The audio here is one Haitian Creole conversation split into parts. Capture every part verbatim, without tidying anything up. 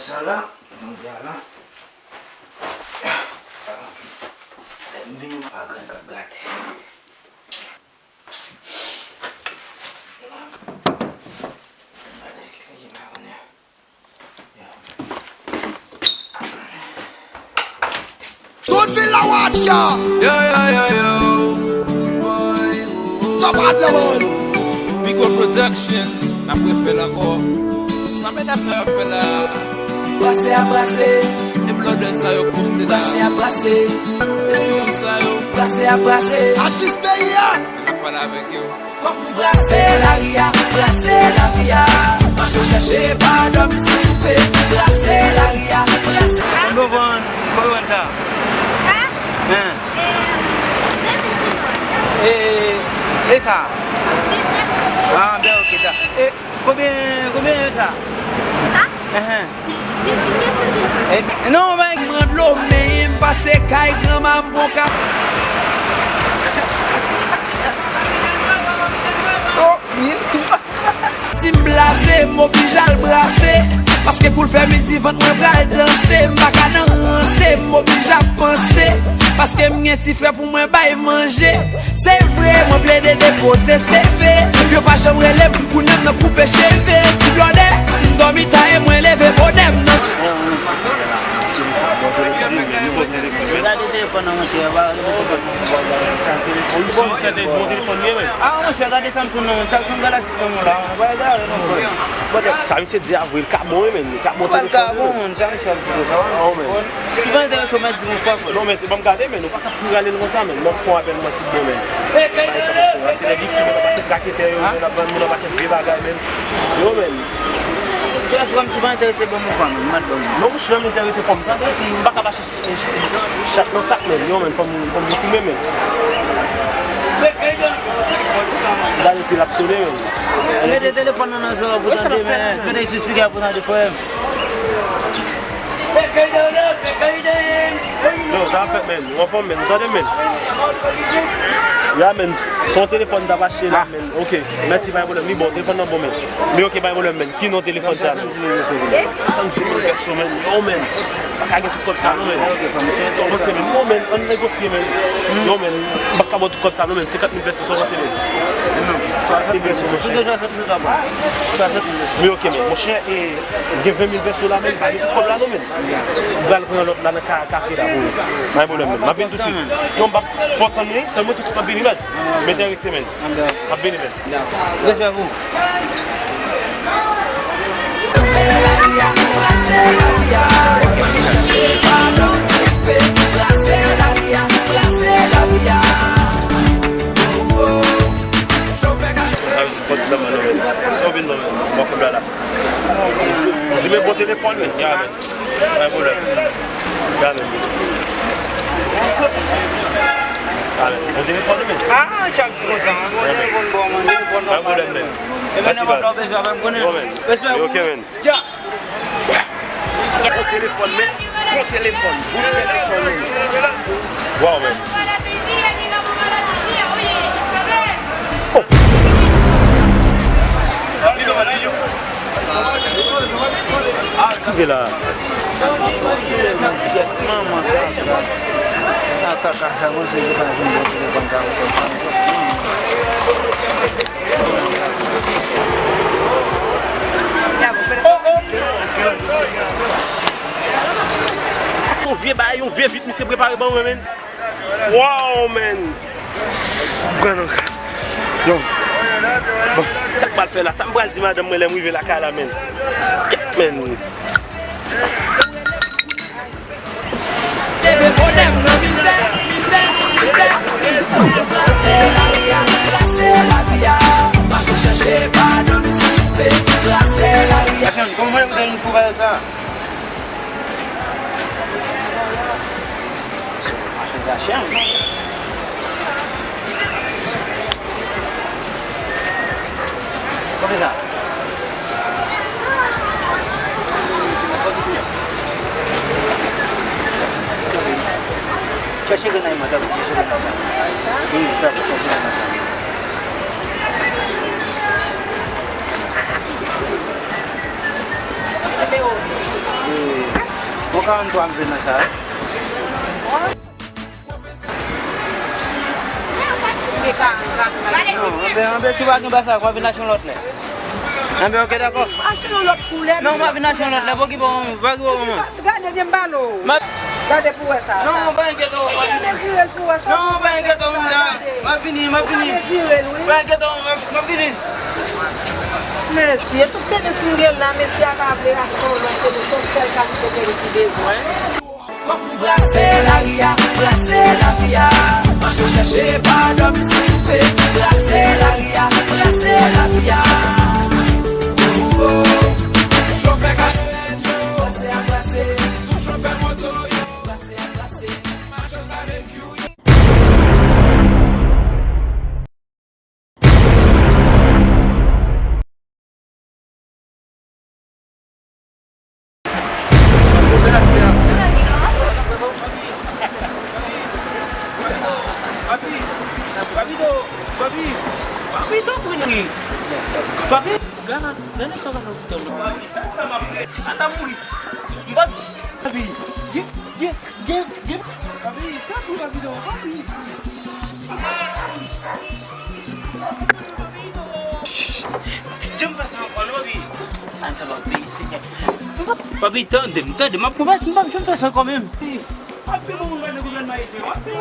Sa la, kounye a la, m vin pa gen k ap gate. Gade ki la kounye a. Tout vil la watch ya. Yo, yo, yo, yo. Top at la moun. Pico Productions, n ap refè l ankò. Sa medam sa yo ap fè la. Brase a brase. E blòdè sa yo poste la. Brase a brase. E ti moun sa yo. Brase a brase. Atis peyi a. N ap pale avèk yo. Fòk nou brase lari a, brase lavi a. Mache chèche pa dòmi san soupe. Brase lari a, brase. Konbyen w vann? Konbyen w vann sa? Sa? Hein? E, e, e sa? Ah, ben, ok, sa. E, konbyen, konbyen e sa? Sa? Hein, hein. E, non, men. Mwen dlo, men m pase kay granma m pran ka. Oh, il. Si m blaze, m oblije al brase. Paske kou l fè midi, vant mwen pral danse. M pa ka nan ranse, m oblije ap panse. Paske m gen ti frè pou mwen bay manje. Se vre, mwen plede depoze seve. Yo pa janm rele m, kounye a m nan koupe cheve. Ti blòdè, m dòmi ta e mwen leve bonè m nan. Gade telefòn nan, monchè, pa gade telefòn nan. Ou sou sèten bon telefòn li ye, men. Ah, monchè, gade Samsung nan, Samsung Galaxy. Sa misye di a vre, l ka bon wi, men, li ka bon telefòn wi, men. Sa misye ap di konsa, wi. Oh, men. Si w pa enterese w, mèt di m yon fwa, frè. Non, men, ban m gade, men, ou pa ka pou rale l konsa, men. Mwen fè yon apèl mwen si bon, men. Bay sa misye, se lè di si moun nan pakèt raketè yo, men, ap vann moun nan pakèt vye bagay, men. Yo, men. Frè m, si w pa enterese, ban m yon fwa, men, mèt ban m. Non, monchè, m enterese, fò m tande, si m pa ka mache Chat nan sak, men. Yo, men, fò m, fò m konfime, men. Gade si l ap sone, men. Mete telefòn nan nan zò pou tande, men. Mete jis piga pou tande, frè m. Yo, sa ap fèt, men. Ou anfòm, men. Ou tande, men. Ya, men. Se yon telefòn m t ap achte la, men. Ok, mèsi, pa gen pwoblèm. Li bon, telefòn nan bon, men. Men ok, pa gen pwoblèm, men. Ki non telefòn sa, men? Swasanndis mil pèso, men. Yo, men. Pa ka gen tout kòb sa, non, men. Sa w panse, men? Yo, men, ann negosye, men. Yo, men, m pa ka ba w tout kòb sa, non, men. Senkant mil pèso, sa w panse, men? Senkant mil pèso, monchè. Senkant mil pèso. Men ok, men. Monchè, e, m gen ven mil pèso la, men. Pa gen tout kòb la, non, men. M pral pran lòt la nan ka-, kafe la pou ou. Pa gen pwoblèm, men. M ap vin tousuit. Non, m p ap, fò w tann, wi. Tann mwen tousuit, m ap vini, baz. M enterese, men. Ap vini, men. Respè pou ou. Di men bon telefòn, men. Ya, men. Pa gen pwoblèm. Gade. Gade. Bon telefòn, men. Ah, chak di konsa, bon telefòn, bon, bon telefòn. Pa gen pwoblèm, men. E men, nenpòt lè w bezwen avè m, konnen. Bon, men. Respè pou ou. Ok, men. Bon telefòn, men. Bon telefòn. Bon telefòn, men. Waw, men. Oh. Sa k rive la? Manman kaka. A kaka, sa konsa, yo pa vin bon telefòn sa ankò. Yon vye bagay, yon vye vit, misye prepare ban mwen, men. Wow, man. Pran nan ka. Yo. Bon, sa k pral fè la? Sa m pral di madanm mwen lè m rive lakay la, man? Kèt, man. Leve bonè m nan mizè, mizè, mizè. Brase lari a, brase lavi a. Mache chèche pa dòmi san soupe. Brase lari a. Kòman w fè pou w fè sa? Mache zache an. Kote sa? Chèche grenn nan men mwen, tanpri, chèche grenn nan sa. Wi, tanpri, chèche grenn nan sa. Bon, karant twa m vin nan sa, wi. Non, anben, anben, si w pa gen ba sa, w a vin achte yon lòt lè. Anben, ok, dakò. Achte yon lòt koulè. Non, w a vin achte yon lòt lè, pa okipe w, pa okipe w. Gade, vyen m pale w. Gade pou w wè sa. Non, pa enkyete w, pa enkyete w. Mezire l pou w wè sa. Non, pa enkyete w, m la. M ap vini, m ap vini. Mezire l, wi. Pa enkyete w, m ap, m ap vini. Mesye, tout tenis m gen la, mesye a pa vle achte yon lòt tenis, se yon sèl kalite tenis li bezwen. Fòk nou brase lari a, brase lavi a. Mache chèche pa dòmi san soupe. Brase lari a, brase lavi a. Toujou fè kado èd yo. Brase a brase. Toujou fè moto yo. Brase a brase. Machann babekyou yo. Papi, papi, do, papi, papi, tanpri, papi, gade, gade sa, gade sa. Papi, sa, sa, papi, ata mouri. Papi, papi, ye, ye. Gen, gen, papi, tanpri, papi, non, papi. Jan m fè sa ankò, non, papi. Ann fè papi, se kè. Papi, tande m, tande m, m ap konbat, m p ap janm fè sa ankò menm. Papi, bon, moun pa nan gouvènman ayisyen, papi.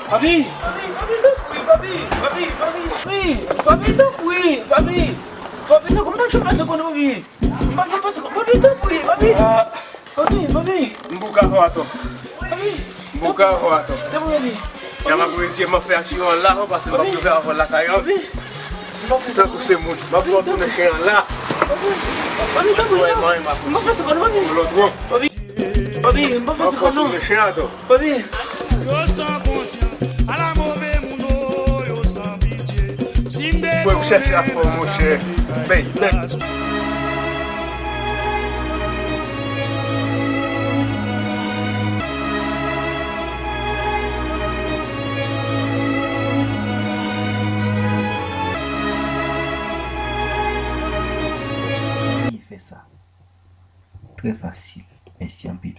Papi, papi, papi, tanpri, papi, papi, papi, papi, tanpri, papi. Papi, non, m p ap janm fè sa ankò, non, papi. M p ap janm fè sa ankò. Papi, tanpri, papi. Ah. Papi, papi. M bouka fò atò. Papi. M bouka fò atò. Tanpri, papi. Jan m ap rezye, m ap fè asire an la, paske m p ap rive avè l lakay an. Papi. M p ap fè sa ankò. Tankou se moun. M ap fè w tounen chen an la. Papi. Papi, tanpri, non. M p ap fè sa ankò, non, papi. Lòt wè. Papi. Papi, m p ap fè sa ankò, non. M ap fè w tounen chen atò. Papi. Yo san konsyans, ala move moun o, yo san pitye. Si m te konnen m ta gen plis. Bèy, bèy. Fè sa. Trè fasil. Mèsi anpil.